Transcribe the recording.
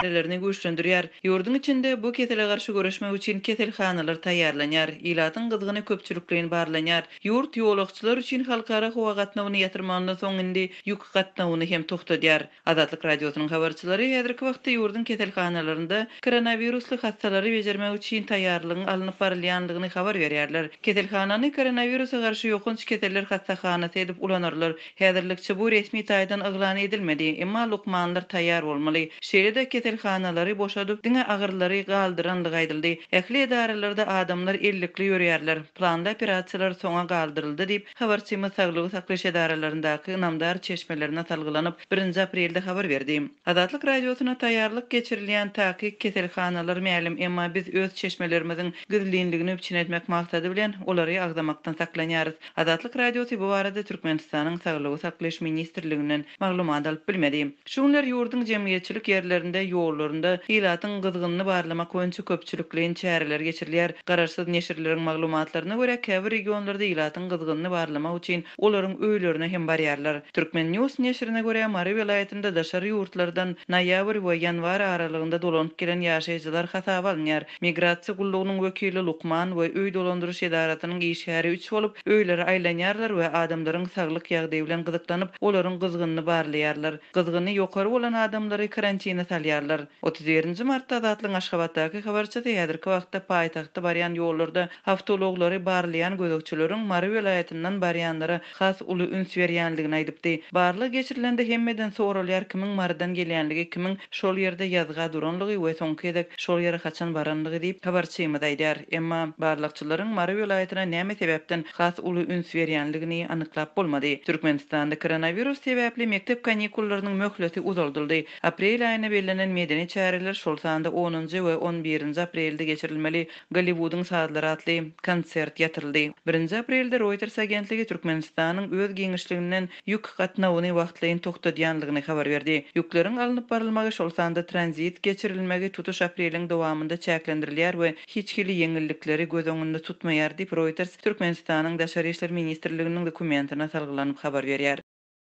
Çärelerini güýçlendirýär. Ýurduň içinde bu kesele garşy göreşmek üçin keselhanalar taýýarlanýar, ilatyň gyzgyny köpçülikleýin barlanýar. Ýurt ýolagçylar üçin halkara howa gatnawyny ýatyrmagyndan soň indi ýük gatnawyny hem togtadýar. Azatlyk Radiosynyň habarçylary häzirki wagtda ýurduň keselhanalarynda koronawirusly hassalary bejermek üçin taýýarlygyň alnyp barylýandygyny habar berýärler. Keselhanany koronawirusa garşy ýokanç keseller hassahanasy edip ulanarlar. Häzirlikçe bu resmi taýdan yglan edilmedi, emma lukmanlar taýýar bolmaly. Şeýle-de keselhanalary boşadyp, diňe agyrlary galdyrandygy aýdyldy. Ähli edaralarda adamlar ellikli ýörýärler. Planly operasiýalar soňa galdyryldy diýip, habarçymyz saglygy saklaýyş edaralaryndaky ynamdar çeşmelerine salgylanyp, birinji aprelde habar berdi. Azatlyk Radiosyna taýýarlyk geçirilýän takyk keselhanalar mälim, emma biz öz çeşmelerimiziň gizlinligini üpjün etmek maksady bilen, olary agzamakdan saklanýarys. Azatlyk Radiosy bu barada Türkmenistanyň Saglygy saklaýyş ministrliginden maglumat alyp bilmedi. Şu günler ýurduň jemgyýetçilik ýerlerinde, ýollarynda ilatyň gyzgynyny barlamak boýunça köpçülikleýin çäreler geçirilýär. Garaşsyz neşirleriň maglumatlaryna görä, käbir regionlarda ilatyň gyzgynyny barlamak üçin olaryň öýlerine hem barýarlar. Turkmen. News neşirine görä, Mary welaýatynda daşary ýurtlardan noýabr we ýanwar aralygynda dolanyp gelen ýaşaýjylar hasaba alynýar. Migrasiýa gullugynyň wekili, lukman we öý dolandyryş edarasynyň işgäri üç bolup, öýlere aýlanýarlar we adamlaryň saglyk ýagdaýy bilen gyzyklanyp, olaryň gyzgynyny barlaýarlar. Gyzgyny ýokary bolan adamlary karantine salýarlar. 31 nji martda Azatlygyň Aşgabatdaky habarçysy häzirki wagtda paýtagta barýan ýollarda awtoulaglary barlaýan gözegçileriň Mary welaýatyndan barýanlara has uly üns berýändigini aýdypdy. Barlag geçirilende hemmeden soralýar kimiň Marydan gelýänligi, kimiň şol ýerde ýazga duranlygy we soňky gezek şol ýere haçan baranlygy diýip, habarçymyz aýdýar. Emma barlagçylaryň Mary welaýatyna näme sebäpden has uly üns berýänligini anyklap bolmady. Türkmenistanda koronawirus sebäpli mekdep kanikullarynyň möhleti uzaldyldy. Aprel aýyna bellenen medeni çäreler, şol sanda onunjy we on birinji aprelde geçirilmeli Golliwudyň sazlary atly konsert ýatyryldy. Birinji aprelde Reuters agentligi Türkmenistanyň öz giňişliginden ýük gatnawyny wagtlaýyn togtadýandygyny habar berdi. Ýükleriň alnyp barylmagy, şol sanda tranzit geçirilmegi tutuş apreliň dowamynda çäklendirilýär we hiç hili ýeňillikleri göz öňünde tutmaýar diýip, Reuters Türkmenistanyň Daşary işler ministrliginiň dokumentine salgylanyp habar berýär.